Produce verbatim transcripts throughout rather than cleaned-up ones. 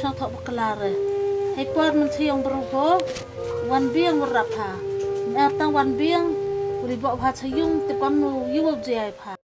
Tang thok bakla re. Hei por man cha yung bru ho. Wan biang wan rap ha. Mer tang wan biang. Uri bok ha cha yung te pam nu yu wal jai pha.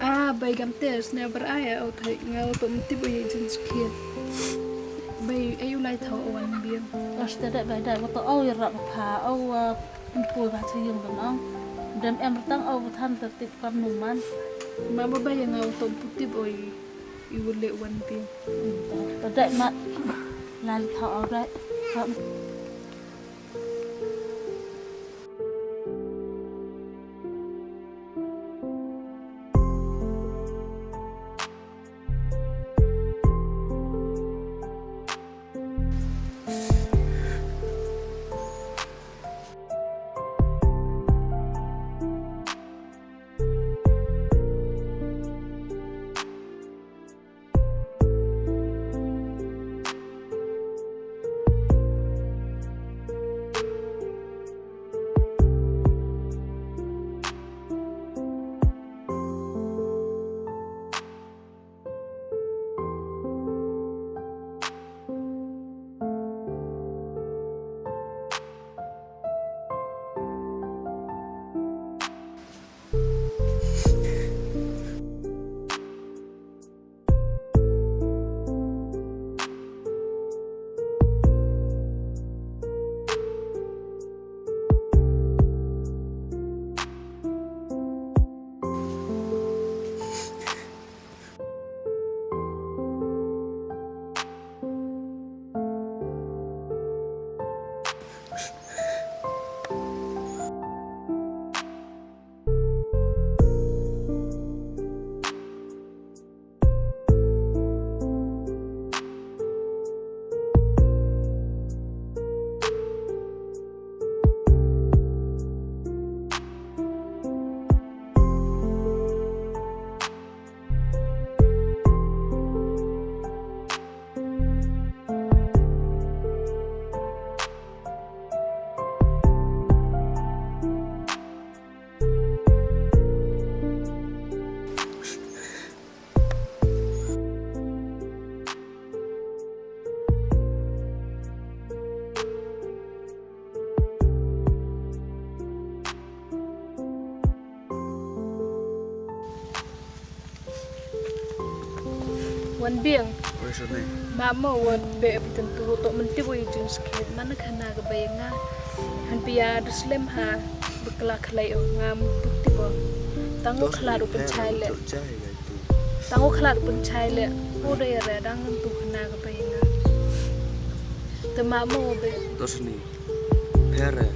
Ah, bai gam ter sne bar ai au thai nga u to mtip u ye jin skhiat. Bai ai u lai thau u wan biang. As te dai bai dai wa to au ya rap pha au, ah, mpu ba cha yung ba nong. Dem em tang au ba than ter tip kam nu man. Ma ba bai ya nga u to mpu tip oi i u le wan biang. Hmm, to, to dai ma lai thau au dai. Wan biang. Oi, Sone. Ma mo wat be bi tentu to men ti bo i jun skit mana khana ka bai nga. Han pia du slem ha bakla khlai o ngam puk ti bo. Tang o khla du pun chai le. Tang o khla du pun chai le. O da ya re dang tu khana ka bai nga. Te ma mo be. To Sone. Pher re.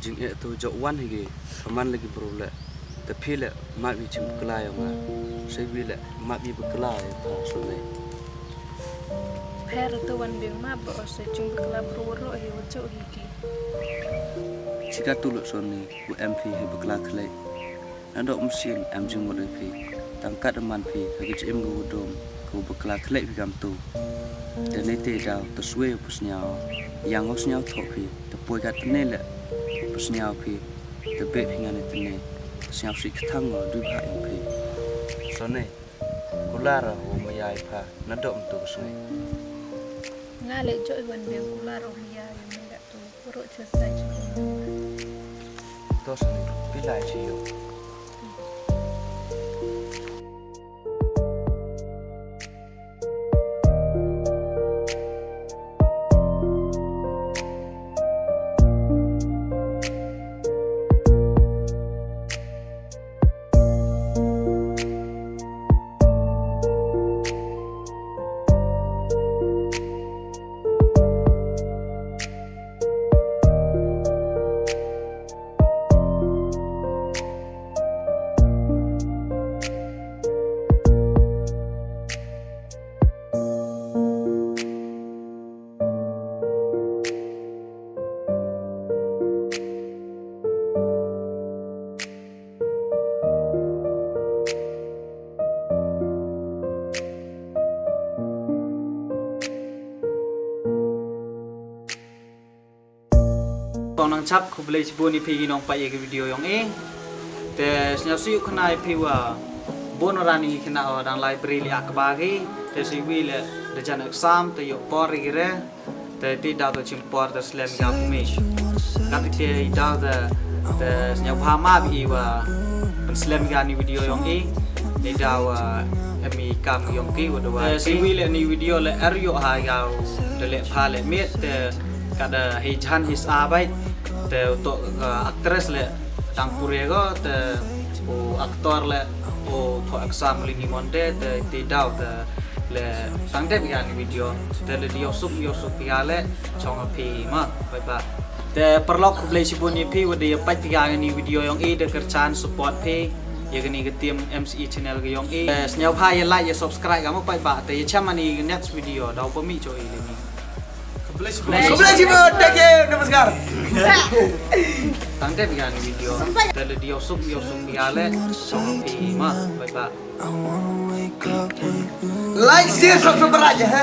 Jing e to jok wan hi ge. Kaman lagi bro le. Te phi le map i chim bakla ïa nga. Sei wi le map i bakla ïa pha Sone. Pher to wan biang map ba o sei chim bakla bro ro hi wa chok hi ki. Chika tu lo Sone, u em phi hi bakla khlei. Na dok machine em jing mo dei phi. Tang kat man phi, ha ki chim go dom. Ko bakla khlek phi kam tu. Te nei te daw, te swe u psniaw. Yang o sniaw thok phi, te poi ka tene le. Psniaw phi, te be phi ngan tene. Sniaw si kthang o, dui bha yang phi. Sone, kular o maya i pha, na dok mtu sngi. Nga le joi wan beng kular o maya i mega tu, puro chesai chesai. To Sone, pilai chi yo. Kong nang chap khublei chibun ïa phi nong pait ïa ka video yong i. Te sñiaw sih u khana ïa phi wa bun rani khana wa dang library li ak ba ki. Te si wi le da jan exam te ïoh por ïa ki re. Te ti da to chim por te slem ïa mi. Kat te i da te te sñiaw pha ma bi wa pen slem ïa ni video yong i. Ni da wa em i kam yong ki wa da wa. Te si wi le ni video le er ïoh ha ïa te le pha le mit te Kada hi jan hi sa bai te to actress le tang pure go te u actor le u to exam li ni monde te ti dau te le tang dep ïa ni video te le dio suk dio suk ïa le chong phi ma bye bye. Te parlok khublei chibun ïa phi wa de ïa pait ïa ni video yong i de kerchan support phi ïa ni ka team M C E channel ka yong i. Sñiaw pha ïa like ïa subscribe ka ma bye bye te ïa cham ni next video dau pa mi cho i le ni. Khublei shibun. Thank you. Namaskar. Tang dep ïa ni video. Te le dio suk dio suk ïa le song pi ma. Bye bye. Like, share, subscribe aja ha.